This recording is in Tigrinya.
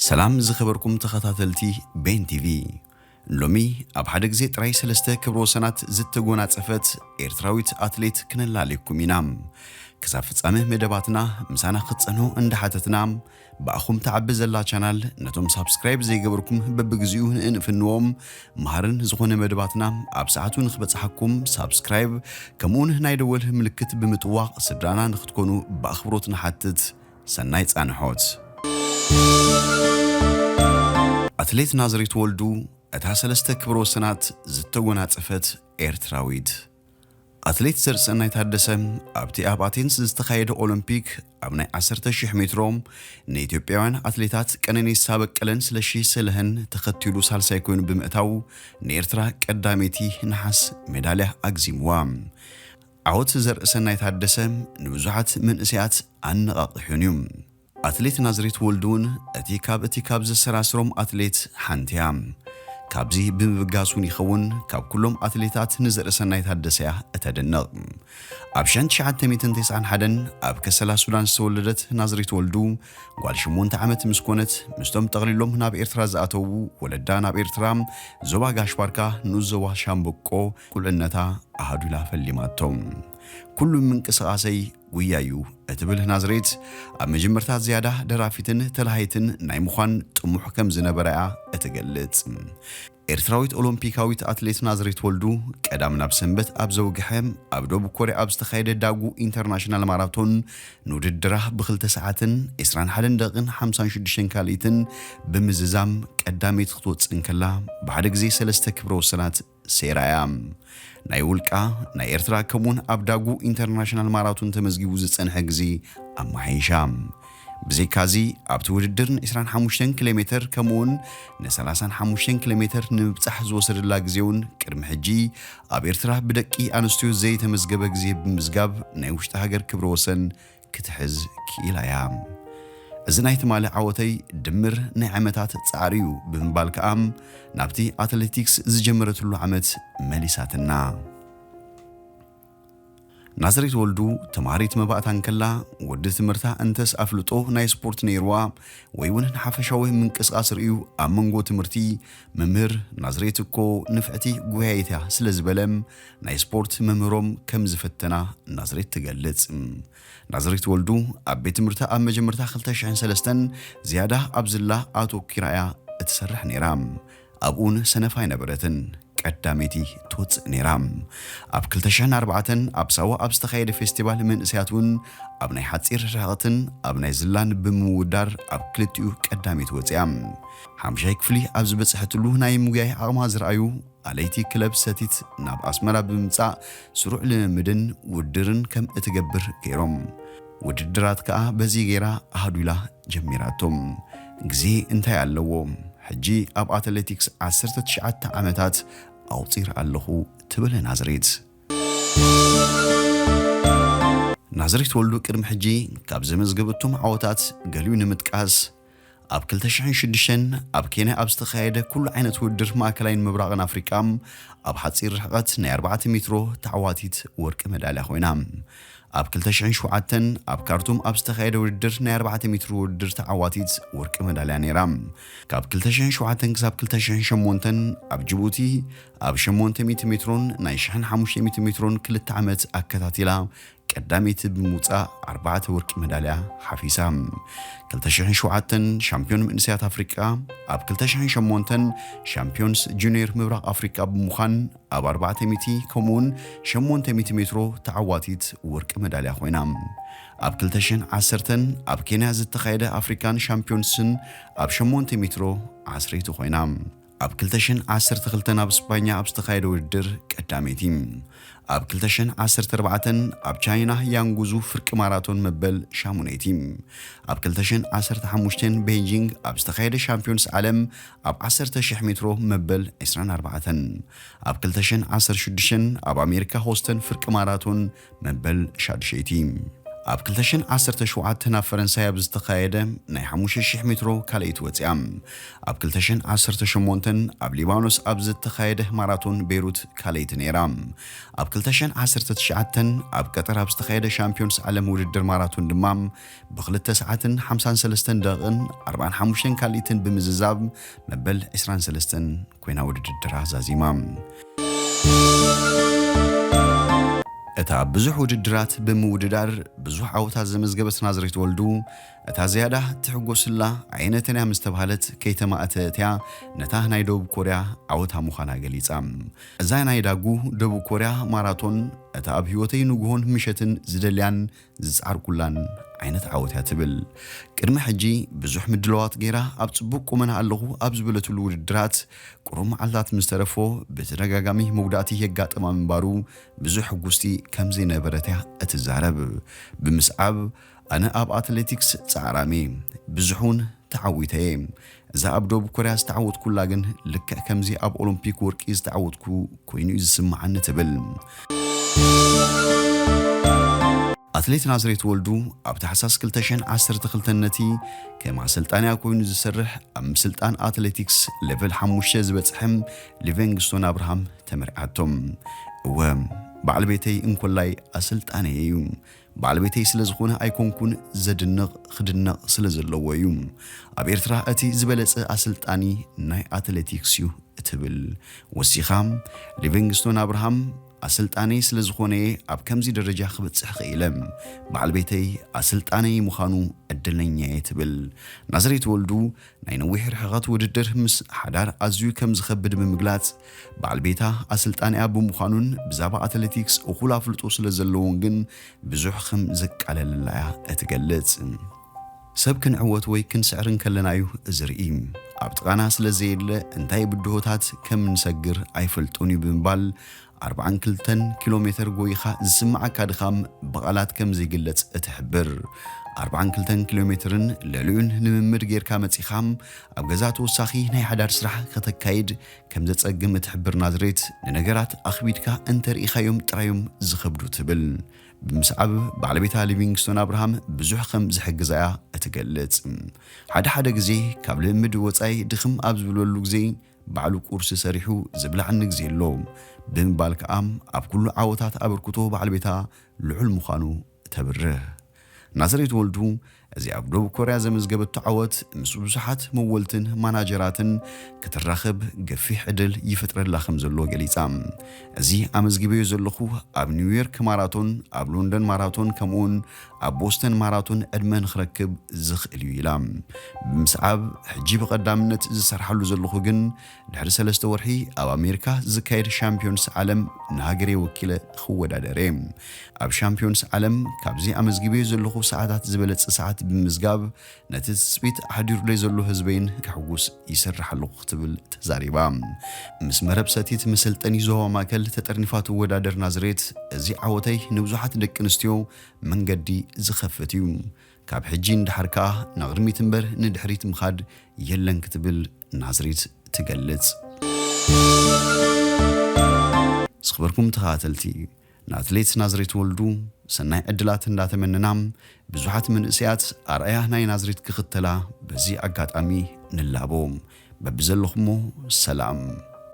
ሰላም ዝኸበርኩም ተኸታተልቲ ቤን ቲቪ። ሎሚ ኣብ ሓደ ግዜ ጥራይ ሰለስተ ክብረ ወሰናት ዝተጎናጸፈት ኤርትራዊት ኣትሌት ክነላልየኩም ኢና። ክሳብ ፍጻመ መደባትና ምሳና ክትጸንሑ እንዳሓተትና፣ ብኣኹም ትዓቢ ዘላ ቻናል ነቶም ሳብስክራይብ ዘይገበርኩም በብግዚኡ ንእንፍንዎም መሃርን ዝኾነ መደባትና ኣብ ሰዓቱ ንኽበጽሓኩም ሳብስክራይብ ከምኡውን ናይ ደወል ምልክት ብምጥዋቕ ስድራና ንኽትኮኑ ብኣኽብሮት ንሓትት። ሰናይ ጻንሖት። ኣትሌት ናዝሬት ወልዱ እታ ሰለስተ ክብረ ወሰናት ዝተጎናጸፈት ኤርትራዊት። ኣትሌት ዘርእሰናይ ታደሰ ኣብቲ ኣብ ኣቴንስ ዝተኻየደ ኦሎምፒክ ኣብ ናይ ዓሰርተ ሺሕ ሜትሮ ንኢትዮጵያውያን ኣትሌታት ቀነኒሳ በቀለን ስለሺ ሰለህን ተኸቲሉ ሳልሳይ ኮይኑ ብምእታው ንኤርትራ ቀዳመይቲ ነሓስ ሜዳልያ ኣግዚምዋ። ዓወት ዘርእሰናይ ታደሰ ንብዙሓት መንእሰያት ኣነቓቒሑን እዩ። ኣትሌት ናዝሬት ወልዱ እውን እቲ ካብ እቲ ካብ ዘሰራስሮም ኣትሌት ሓንቲ እያ። ካብዚ ብምብጋስ እውን ይኸውን ካብ ኩሎም ኣትሌታት ንዘርእሰናይ ታደሰ እያ እተድንቕ። ኣብ ሸንት ትሽዓተ ሚእትን ተስዓን ሓደን ኣብ ከሰላ ሱዳን ዝተወለደት ናዝሬት ወልዱ ጓል ሸሞንተ ዓመት ምስ ኮነት ምስቶም ጠቕሊሎም ናብ ኤርትራ ዝኣተዉ ወለዳ ናብ ኤርትራ ዞባ ጋሽ ባርካ ንኡስ ዞባ ሻምበቆ ቁልዕነታ ኣሃዱላ ፈሊማቶም። ኩሉ ምንቅስቓሰይ ጉያ እዩ እትብል ናዝሬት ኣብ መጀመርታ ዝያዳ ደራፊትን ተላሃይትን ናይ ምዃን ጥሙሕ ከም ዝነበራ እያ እትገልጽ። ኤርትራዊት ኦሎምፒካዊት ኣትሌት ናዝሬት ወልዱ ቀዳም ናብ ሰንበት ኣብ ዘውግሐ ኣብ ደቡብ ኮርያ ኣብ ዝተኻየደ ዳጉ ኢንተርናሽናል ማራቶን ንውድድራ ብክልተ ሰዓትን ዕስራን ሓደን ደቂቕን ሓምሳን ሽዱሽተን ካልኢትን ብምዝዛም ቀዳመይቲ ክትወጽእ እንከላ ብሓደ ግዜ ሰለስተ ክብረ ወሰናት ሰይራ እያ። ናይ ውልቃ ናይ ኤርትራ ከምኡውን ኣብ ዳጉ ኢንተርናሽናል ማራቶን ተመዝጊቡ ዝጸንሐ ግዜ ኣመሓይሻ። ብዘይካዚ ኣብቲ ውድድር ን25 ኪሎ ሜተር ከምኡውን ን35 ኪሎ ሜተር ንምብጻሕ ዝወሰደላ ግዜ እውን ቅድሚ ሕጂ ኣብ ኤርትራ ብደቂ ኣንስትዮ ዘይተመዝገበ ግዜ ብምዝጋብ ናይ ውሽጢ ሃገር ክብረ ወሰን ክትሕዝ ክኢላ እያ። እዚ ናይ ትማሊ ዓወተይ ድምር ናይ ዓመታት ጻዕሪ እዩ ብምባል ከኣ ናብቲ ኣትሌቲክስ ዝጀመረትሉ ዓመት መሊሳትና። ናዝሬት ወልዱ ተማሃሪት መባእታ እንከላ ወዲ ትምህርታ እንተስ ኣፍልጦ ናይ ስፖርት ነይርዋ ወይ እውን ንሓፈሻዊ ምንቅስቓስ ርእዩ ኣብ መንጎ ትምህርቲ መምህር ናዝሬት እኮ ንፍዕቲ ጉያይት እያ ስለ ዝበለ ናይ ስፖርት መምህሮም ከም ዝፈተና ናዝሬት ትገልጽ። ናዝሬት ወልዱ ኣብ ቤት ትምህርቲ ኣብ መጀመርታ ክልተ ሽሕን ሰለስተን ዝያዳ ኣብ ዝላ ኣተኲራ እያ እትሰርሕ ነይራ። ኣብኡን ሰነፍ ኣይነበረትን፣ ቀዳመይቲ ትወጽእ ነይራ። ኣብ ክልተ ሽሕን ኣርባዕተን ኣብ ሳዋ ኣብ ዝተኻየደ ፌስቲቫል መንእሰያት እውን ኣብ ናይ ሓጺር ርሕቐትን ኣብ ናይ ዝላን ብምውዳር ኣብ ክልቲኡ ቀዳመይቲ ወጽያ። ሓምሻይ ክፍሊ ኣብ ዝበጽሐትሉ ናይ ምጉያይ ዓቕማ ዝረኣዩ ኣለይቲ ክለብ ሰቲት ናብ ኣስመራ ብምምጻእ ስሩዕ ልምምድን ውድድርን ከም እትገብር ገይሮም። ውድድራት ከኣ በዚ ገይራ ኣሃዱላ ጀሚራቶም። ግዜ እንታይ ኣለዎ? ሕጂ ኣብ ኣትሌቲክስ ዓሰርተ ትሽዓተ ዓመታት ኣቑጺረ ኣለኹ ትብል ናዝሬት። ናዝሬት ወልዱ ቅድሚ ሕጂ ካብ ዘመዝገበቶም ዓወታት ገሊኡ ንምጥቃስ፣ ኣብ ክልተ ሽሕን ሽዱሽተን ኣብ ኬንያ ኣብ ዝተኻየደ ኩሉ ዓይነት ውድድር ማእከላይን ምብራቕን ኣፍሪቃ ኣብ ሓጺር ርሕቐት ናይ ኣርባዕተ ሜትሮ ተዓዋቲት ወርቂ መዳልያ ኮይና። ኣብ ክልተ ሽሕን ሸውዓተን ኣብ ካርቱም ኣብ ዝተኻየደ ውድድር ናይ ኣርባዕተ ሜትሮ ውድድር ተዓዋቲት ወርቂ መዳልያ ነይራ። ካብ ክልተ ሽሕን ሸውዓተን ክሳብ ክልተ ሽሕን ሸሞንተን ኣብ ጅቡቲ ኣብ ሸሞንተ ሚእቲ ሜትሮን ናይ ሽሕን ሓሙሽተ ሚእቲ ሜትሮን ክልተ ዓመት ኣከታቲላ ቀዳመይቲ ብምውጻእ ኣርባዕተ ወርቂ መዳልያ ሓፊሳ። ክልተ ሽሕን ሸውዓተን ሻምፒዮን መንእሰያት ኣፍሪቃ፣ ኣብ ክልተ ሽሕን ሸሞንተን ሻምፒዮንስ ጁኒየር ምብራቕ ኣፍሪቃ ብምዃን ኣብ ኣርባዕተ ሚእቲ ከምኡውን ሸሞንተ ሚእቲ ሜትሮ ተዓዋቲት ወርቂ መዳልያ ኮይና። ኣብ ክልተ ሽሕን ዓሰርተን ኣብ ኬንያ ዝተኻየደ ኣፍሪካን ሻምፒዮንስን ኣብ ሸሞንተ ሜትሮ ዓስረይቲ ኮይና። ኣብ ክልተ ሽሕን ዓሰርተ ክልተን ኣብ ስፓኛ ኣብ ዝተኻየደ ውድድር ቀዳመይቲ። ኣብ ክልተ ሽሕን ዓሰርተ ኣርባዕተን ኣብ ቻይና ያንጉዙ ፍርቂ ማራቶን መበል ሻሙነይቲ። ኣብ ክልተ ሽሕን ዓሰርተ ሓሙሽተን ቤይጂንግ ኣብ ዝተኻየደ ሻምፒዮንስ ዓለም ኣብ ዓሰርተ ሽሕ ሜትሮ መበል ዕስራን ኣርባዕተን። ኣብ ክልተ ሽሕን ዓሰርተ ሽዱሽተን ኣብ ኣሜሪካ ሆስተን ፍርቂ ማራቶን መበል ሻድሸይቲ። ኣብ ክልተ ሽሕን ዓሰርተ ሸውዓተን ኣብ ፈረንሳይ ኣብ ዝተኻየደ ናይ ሓሙሽተ ሽሕ ሜትሮ ካልኣይቲ ወፂኣ። ኣብ ክልተ ሽሕን ዓሰርተ ሸሞንተን ኣብ ሊባኖስ ኣብ ዝተኻየደ ማራቶን ቤይሩት ካልኣይቲ ነይራ። ኣብ ክልተ ሽሕን ዓሰርተ ትሽዓተን ኣብ ቀጠር ኣብ ዝተኻየደ ሻምፒዮንስ ዓለም ውድድር ማራቶን ድማ ብክልተ ሰዓትን ሓምሳን ሰለስተን ደቂቕን ኣርባዓን ሓሙሽተን ካልኢትን ብምዝዛብ መበል ዕስራን ሰለስተን ኮይና ውድድራ ዛዚማ። እታ ብዙሕ ውድድራት ብምውድዳር ብዙሕ ዓወታት ዘመዝገበት ናዝሬት ወልዱ፣ እታ ዝያዳ ትሕጎስላ ዓይነተን እያ ምስ ተባህለት ከይተማእተት እያ ነታ ናይ ደቡብ ኮርያ ዓወታ ምዃና ገሊጻ። እዛ ናይ ዳጉ ደቡብ ኮርያ ማራቶን፣ እታ ኣብ ህይወተይ ንግሆን ምሸትን ዝደልያን ዝጸዓርኩላን ዓይነት ዓወት እያ ትብል። ቅድሚ ሕጂ ብዙሕ ምድላዋት ገይራ ኣብ ጽቡቕ ቁመና ኣለኹ ኣብ ዝበለትሉ ውድድራት ቁሩብ መዓልታት ምስ ተረፎ ብተደጋጋሚ መጉዳእቲ የጋጥማ ምንባሩ ብዙሕ ሕጉስቲ ከም ዘይነበረት እያ እትዛረብ። ብምስዓብ ኣነ ኣብ ኣትሌቲክስ ጻዕራም እየ፣ ብዙሕ እውን ተዓዊተ እየ። እዛ ኣብ ደቡብ ኮርያ ዝተዓወትኩላ ግን ልክዕ ከምዚ ኣብ ኦሎምፒክ ወርቂ ዝተዓወትኩ ኮይኑ እዩ ዝስምዓኒ ትብል። ኣትሌት ናዝሬት ወልዱ ኣብ ታሕሳስ ክልተ ሽሕን ዓሰርተ ክልተን ነቲ ከም ኣሰልጣንያ ኮይኑ ዝሰርሕ ኣብ ምስልጣን ኣትሌቲክስ ሌቨል ሓሙሽተ ዝበጽሐ ሊቪንግስቶን ኣብርሃም ተመርዓቶም። እወ፣ በዓል ቤተይ እንኮላይ ኣሰልጣንየ እዩ። በዓል ቤተይ ስለ ዝኾነ ኣይኮንኩን ዘድንቕ፣ ክድነቕ ስለ ዘለዎ እዩ። ኣብ ኤርትራ እቲ ዝበለጸ ኣሰልጣኒ ናይ ኣትሌቲክስ እዩ እትብል ወሲኻ፣ ሊቪንግስቶን ኣብርሃም ኣሰልጣነይ ስለ ዝኾነ እየ ኣብ ከምዚ ደረጃ ክበጽሕ ክኢለ። በዓል ቤተይ ኣሰልጣነይ ምዃኑ ዕድለኛ እየ ትብል። ናዝሬት ወልዱ ናይ ነዊሕ ርሕቐት ውድድር ምስ ሓዳር ኣዝዩ ከም ዝኸብድ ብምግላጽ፣ በዓል ቤታ ኣሰልጣኒኣ ብምዃኑን ብዛዕባ ኣትሌቲክስ እኹል ኣፍልጦ ስለ ዘለዎን ግን ብዙሕ ከም ዘቃለለላ እያ እትገልጽ። ሰብ ክንዕወት ወይ ክንስዕር እንከለና እዩ ዝርኢ። ኣብ ጥቓና ስለ ዘየለ እንታይ ብድሆታት ከም እንሰግር ኣይፈልጦን እዩ ብምባል ኣርባዓን ክልተን ኪሎ ሜትር ጎይኻ ዝስምዓካ ድኻም ብቓላት ከም ዘይግለጽ እትሕብር። ኣርባዓን ክልተን ኪሎ ሜትርን ልዕሊኡን ልምምድ ጌርካ መጺኻም ኣብ ገዛ ተወሳኺ ናይ ሓዳር ስራሕ ከተካይድ ከም ዘጸግም እትሕብር ናዝሬት፣ ንነገራት ኣኽቢድካ እንተርኢኻዮም ጥራዮም ዝኸብዱ ትብል። ብምስዓብ ባዕለቤታ ሊቪንግስቶን ኣብርሃም ብዙሕ ከም ዝሕግዛ እያ እትገልጽ። ሓደ ሓደ ግዜ ካብ ልምምድ ወጻኢ ድኽም ኣብ ዝብለሉ ግዜ ባዕሉ ቁርሲ ሰሪሑ ዝብላዓኒ ግዜ ኣሎ ብምባል ከኣ ኣብ ኩሉ ዓወታት ኣበርክቶ ባዕለቤታ ልዑል ምዃኑ ተብርህ። ናዝሬት ወልዱ እዚ ኣብ ደቡብ ኮርያ ዘመዝገበቶ ዓወት ምስ ብዙሓት መወልትን ማናጀራትን ክትራኸብ ገፊሕ ዕድል ይፈጥረላ ከም ዘሎ ገሊጻ። እዚ ኣመዝጊበዮ ዘለኹ ኣብ ኒውዮርክ ማራቶን፣ ኣብ ሎንደን ማራቶን ከምኡውን ኣብ ቦስተን ማራቶን ዕድመ ንኽረክብ ዝኽእል እዩ ኢላ። ብምስዓብ ሕጂ ብቐዳምነት ዝሰርሓሉ ዘለኹ ግን ድሕሪ ሰለስተ ወርሒ ኣብ ኣሜሪካ ዝካየድ ሻምፒዮንስ ዓለም ንሃገረይ ወኪለ ክወዳደር እየ። ኣብ ሻምፒዮንስ ዓለም ካብዚ ኣመዝጊበዮ ዘለኹ ሰዓታት ዝበለጸ ሰዓት ብምምዝጋብ ነቲ ትጽቢት ኣሕዲሩለይ ዘሎ ህዝበይን ከሕጉስ ይሰርሕ ኣለኹ ክትብል ተዛሪባ። ምስ መረብ ሰቲት መሰልጠኒ ዞባ ማእከል ተጠርኒፋ ትወዳደር ናዝሬት፣ እዚ ዓወተይ ንብዙሓት ደቂ ኣንስትዮ መንገዲ ዝኸፍት እዩ። ካብ ሕጂ ንደሓር ከኣ ንቕድሚት እምበር ንድሕሪት ምኻድ የለን ክትብል ናዝሬት ትገልጽ። ዝኽበርኩም ተኸታተልቲ፣ ንኣትሌት ናዝሬት ወልዱ ሰናይ ዕድላት እንዳተመነና፣ ብዙሓት መንእሰያት ኣርኣያ ናይ ናዝሬት ክኽተላ በዚ ኣጋጣሚ ንላቦ። በብዘለኹሞ ሰላም።